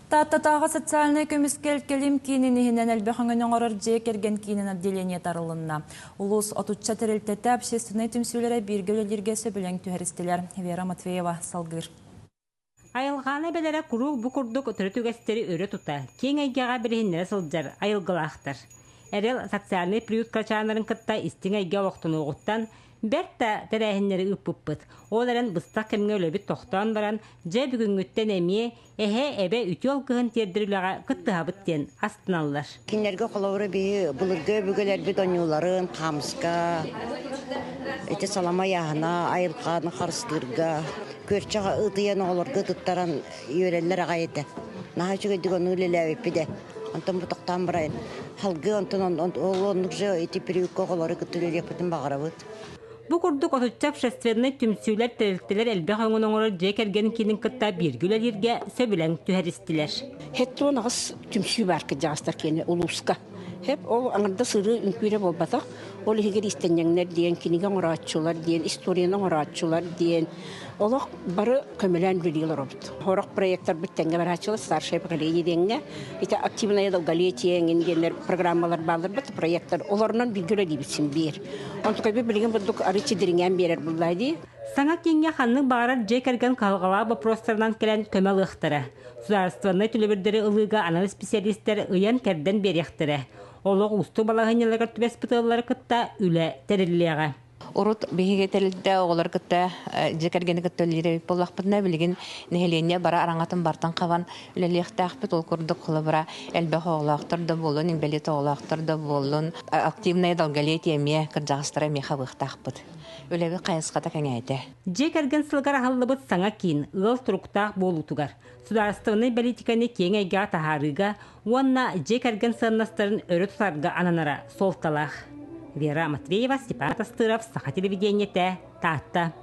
Тааттатааҕы социальнай көмүскэл кэлим киинин иһинэн элбэх өҥөнү оҥорор дьиэ кэргэн киинин отделениета арылынна. Улуус отучча тэрилтэтэ общественнай түмсүүлэрэ бииргэ үлэлииргэ сөбүлэҥ түһэристилэр. Вера Матвеева салгыыр. Айылҕаана эбэлэрэ куруук бу курдук төрүт үгэстэри өрө тута, киэҥ эйгэҕэ билиһиннэрэ сылдьар айылгылаахтар. Эрэл социальнай приют кырачааннарын кытта истиҥ эйгэ олохтонуоҕуттан Бэрт да тэрээһиннэри ыыппыппыт. Ол эрэн быстах кэмҥэ үлэбит тохтоон баран, дьэ бүгүҥҥүттэн эмиэ эһэ, эбэ үтүө алгыһын тиэрдэр үлэҕэ кыттыһабыт диэн астыналлар. Кинилэргэ холобура биһи былыргы өбүгэлэрбит оонньууларын, хаамыска, ити салама ыйааһына, айылҕаны харыстыырга, күөрчэх ытыйан оҕолорго ытыттаран үөрэллэр аҕай этэ. Наһаа үчүгэйдик ону үлэлээбиппит ээ. Онтон бу тохтоон барайын. Халгыы онтон ол оннук же ити приютка оҕолору кытта үлэлиэхпитин баҕарабыт. Бу курдук отучча общественнай түмсүүлэр, тэрилтэлэр элбэх өҥөнү оҥорор дьиэ кэргэн киинин кытта бииргэ үлэлииргэ сөбүлэҥ түһэристилэр. Хеттуон аҕыс түмсүү баар кырдьаҕастар киэнэ улууска. Хеп ол аҥардас ырыы үҥкүүрэ буолбатах. Ол иһигэр иистэнньэҥнэр диэн, кинигэ оҥорооччулар диэн, историяны оҥорооччулар диэн олох бары көмөлөөн үлэлии олоробут. Сорох проектарбыт тэҥҥэ барааччылар старшее поколение диэҥҥэ ити активное долголетие эҥин диэннэр программалар баалларбыт проекттар олорунан бииргэ үлэлиибит син биир. Онтукайбыт билигин бурдук арыыччы дириҥээн биэрэр буллаа дии. Саҥа кииҥҥэ ханнык баҕарар дьиэ кэргэн кыһалҕалаах боппуруостарынан кэлэн көмө ылыахтара. Судаарыстыбаннай төлөбүрдэри ылыыга анал исписэлиистэр ыйан-кэрдэн биэриэхтэрэ. Олох уустук балаһыанньаларыгар түбэспит ыаллары кытта үлэ тэриллиэҕэ. Урут биһиги тэрилтэ оҕолор кытта дьиэ кэргэни кытта үлэлиир эбит буоллахпытына, билигин нэһилиэнньэ бары араҥатын бартан хабан үлэлиэхтээхпит. Ол курдук холобура элбэх оҕолоохтор да буоллун, инбэлиит оҕолоохтор да буоллун, активное долголетие эмиэ кырдьаҕастара эмиэ хабыахтаахпыт. Үлэбит хайысхата кэҥээтэ. Дьиэ кэргэн сылыгар аһыллыбыт саҥа киин ыал туруктаах буолуутугар, судаарыстыбаннай бэлиитикэни киэҥ эйгэҕэ таһаарыыга уонна дьиэ кэргэн сыаннастарын өрө тутарга ананара суолталаах. Вера Матвеева, Степан Тастыров, Саха телевидениетэ, Таатта.